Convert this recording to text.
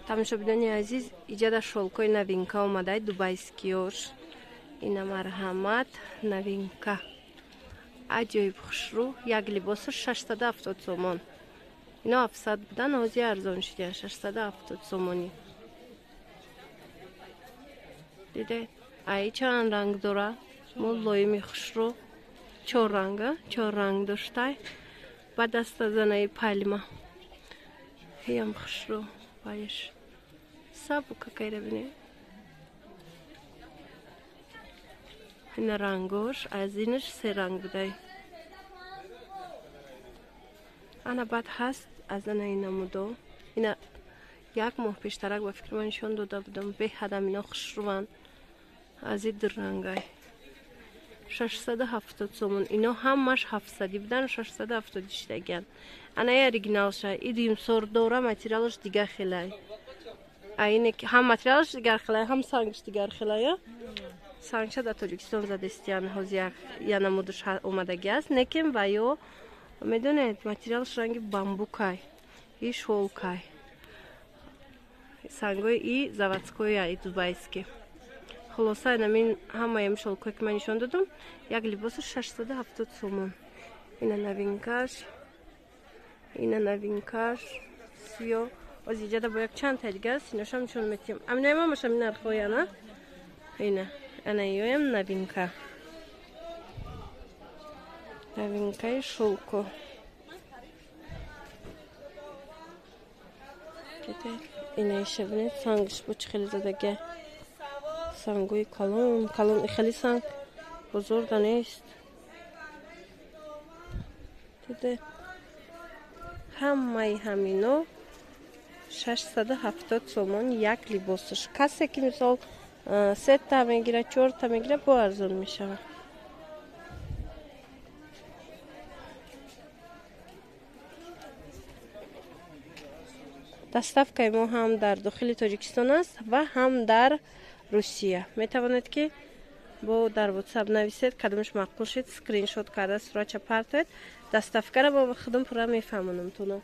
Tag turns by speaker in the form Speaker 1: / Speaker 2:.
Speaker 1: Тамошобинони азиз, иҷада шолкои новинка омадай, дубайскиёш. Ина марҳамат, новинка. Аҷоиб хушрӯ, як либосу 670 сомон. Ино 700 будан, ҳозир арзон шудиян, 670 сомонӣ. Диде, ай чанд ранг дора? Мулоими хушрӯ. Чор ранга, чор ранг доштай. Ба даста занаи пальма. Ҳиям хушрӯ, ваеш. Сабу какайра бинед. Ина рангош, аз инаш се ранг будай. Ана баъд ҳаст аз анаи намудо. Ина як моҳ пештарак ба фикри ман нишон дода будам. Беҳадам ино хушрӯванд. Аз и ду рангай. 670 сомон. Ино ҳамаш 700 будан, 670 шидагиян. Анаи оригиналша. И дуюмсор дора, материалаш дигар хелай. Айне ҳам материалаш дигар хелай, ҳам сангаш дигар хелай. Сангша дар Тоҷикистон задестиян, ҳозир я намудаш омадагӣ аст. Некем ва ё медонед, материалаш ранги бамбукай и шолкай. Сангои и заводскоя, и дубайски. Хулоса, инамин ҳамаям шолкое ки ман нишон додам, як либосу 670 сомон. Ина новинкаш, ина новинкаш, сиё. Оз иҷада бо як чанд та дигар аст, иношам нишон метиҳам. Аминаям ҳамашам нархҳоя, на? Ина, ана иёям новинка. Новинкаи шолко. Инаиша бинед, сангаш бо чӣ хеле задага. Сангои калон, калон, хеле санг бузурга нест. Диде, ҳамаи ҳамино 670 сомон як либосаш. Касе ки мисол сета мегирад, чорта мегирад, бо арзон мешавад. Доставкаи мо ҳам дар дохили Тоҷикистон аст ва ҳам дар Русия. Метавонед ки бо дар WhatsApp нависед, кадомаш маъқул шуд, скриншот карда суратча партоед. Доставкаро бо худам пурра мефаҳмонам туно.